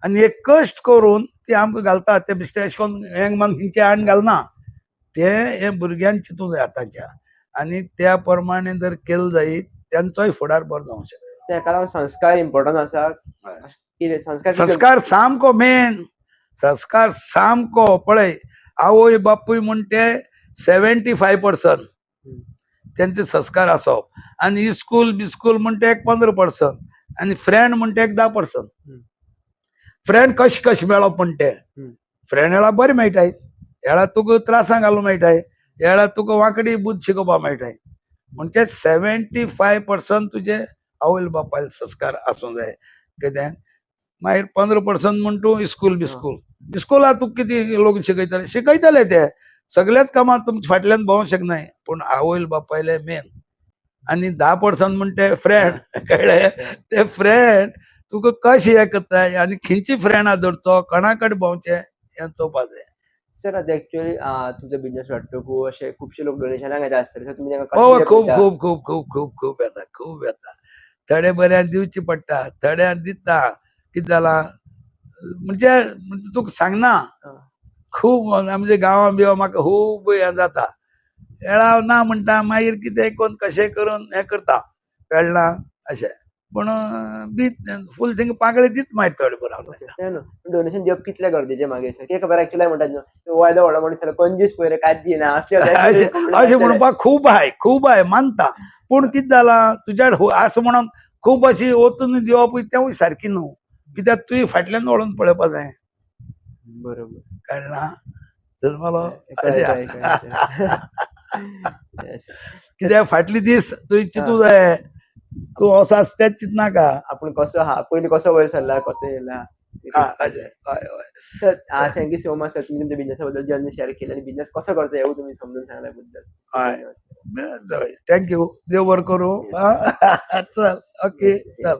आनी हे कश्ट करून ते आमकां घालता, ते बेश्टे अशें करून हेंग मान खंयचे हाडून घालना. ते हे भुरग्यांक चिंतूं जाय आतांच्या, आनी त्या प्रमाणे जर केलें जायत तेंचोय फुडार बरो जावंक शकता. तेका लागून संस्कार इम्पॉर्टंट आसा. कितें संस्कार? संस्कार सामको मेन, संस्कार सामको. पळय आवय बापूय म्हण ते 75% तेंचे संस्कार आसप, आनी इस्कूल बिस्कूल म्हणटा एक 15%, आनी फ्रेंड म्हणटा एक 10%. फ्रेंड कशें कशें मेळप म्हण ते, फ्रेंड वेळा बरें मेळटाय, वेळा तुका त्रासां घालूंक मेळटाय, वेळा तुका वांकडी बुद्द शिकोवपाक मेळटाय. म्हणजे 75% तुजे आवय बापायले संस्कार आसूंक जाय. कितें मागीर 15% म्हण तूं इस्कूल बिस्कूल, इस्कुला तुका कितें लोक शिकयतले, शिकयतले ते सगळ्याच कामां तुमच्या फाटल्यान भोंवंक शकनाय, पूण आवय बापायले मेन. आनी 10% म्हण ते फ्रेंड, कळ्ळें? ते फ्रेंड तुका कशें हें करताय आनी खंयची फ्रेंडां दवरचो, कोणा कडेन भोंवचें हें चोवपा जाय. सर आतां एक्चुअली तुमचो बिजनेस वाडटकू अशे खुबशे लोक डोनेशनाक येता आसतले, सर तुमी तांकां हो कशें खूब पळयता? खूब खूब खूब खूब खूब येता, खूब येता. थोडे बऱ्यान दिवचे पडटा, थोड्यांक दिता. कितें जालां म्हणजे तुका सांगना, खूब आमच्या गांवां बिवा म्हाका खूब हें जाता. वेळा ना म्हणटा, मागीर कितें कोण कशें करून हें करता, कळ्ळां अशें. पूण बी फूल थिंग पाकळी दीत मागीर थोडे बरोबर. डोनेशन दिवप कितलें गरजेचें मागीर सर? कित्याक खबर एक्चुअली म्हणटात न्हू येदो व्हडलो मनीस जाल्यार कंजूस पळय रे, कांयच दिना असलें अशें म्हणपाक खूब आहाय, खूब आहाय मानता. पूण कितें जालां तुज्या आसा म्हणून खूब अशी वचून दिवपूय तेंवूय सारकी न्हू, कित्याक तुवें फाटल्यान वळोन पळोवपा जाय. बरोबर, कळ्ळां जल्मलो कित्याक फाटली दीस तुवें चिंतू जाय, तूं असो आसा तेंच चिंतनाका, आपूण कसो आहा, पयलीं कसो वयर सरला, कसो येयला. Sir thank you so much sir, तुमी तुमच्या बिझनेसा बद्दल जर्नी शेअर केली आनी बिझनेस कसो करचो हें तुमी समजून सांगल्या बद्दल. Thank you, देव बरें करूं. चल ओके, चल.